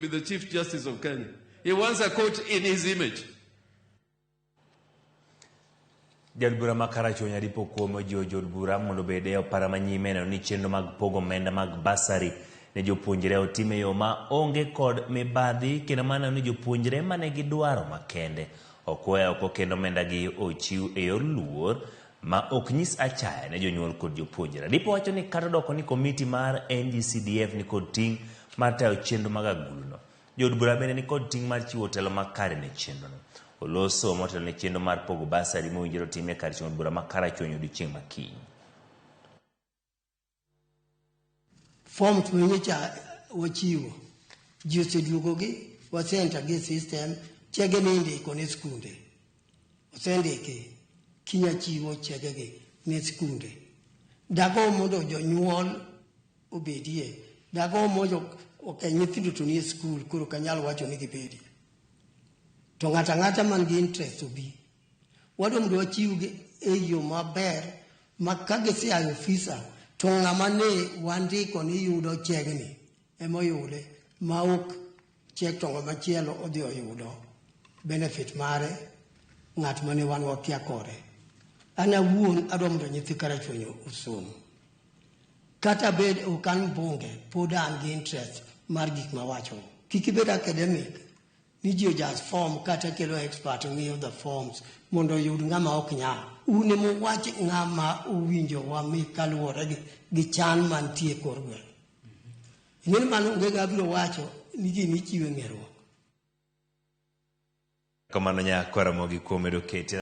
Be the Chief Justice of Kenya. He wants a court in his image. Jaod bura ma Karachuonyo Adipo Okuome ojiwo jood bura mondo obed e opara ma nyime neno ni chenro mag pogo omenda mag basari ne jopuonjre otim e yo ma onge kod mibadhi kendo maneno ni jopuonjre mane gi dwaro makende ok we oko kendo omendagi ochiw e yor luor ma ok nyis achaya ne jonyuol kod jopuonjre. Adipo wacho ni kata odoko ni komiti mar NGCDF ni kod ting' mar tayo chenro mag aguluno, jood bura bende ni kod ting' mar chiwo telo makare ne chenrono. Oloso motelo ne chenro mar pogo basari mowinjore otim e kar chung' od bura ma Karachuonyo odiochieng' ma kiny. Forms ma nyocha wachiwo, ji oseduogogi, wase enter gi e system, chege ni indiko ne skunde. Osendiki, kinya chiwo chegegi ne skunde. Dago mondo jonyuol obedie, dago mondo ok nyithindo to nie skul, koro ok anyal wacho ni gibedie. To ng'ato ang'ata man gi interest obi. Wadwa mondo wachiwgi e yo maber ma ka gisea e ofisa to ng'ama ne wandiko ni yudo chegni ema oyude ma ok chek to ng'ama chielo odhi oyudo benefit mare ng'at mane wan wakia kode. An awuon adwa mondo nyithi Karachuonyo osom. Kata bed ok an mbunge, pod an gi interest mar gik mawacho. Kik ibed academic ni ji ojas form kata kelo expert ng'iyo the forms mondo oyud ng'ama ok nyal. Un ema uwach ng'ama owinjo wami kaluwore gi chan mantie e kor gweng'. Ing'e ni mano onge ng'ama biro wacho ni gini ichiwo e ng'eruok. Kamano nyakwara Ramogi kuom medo kete.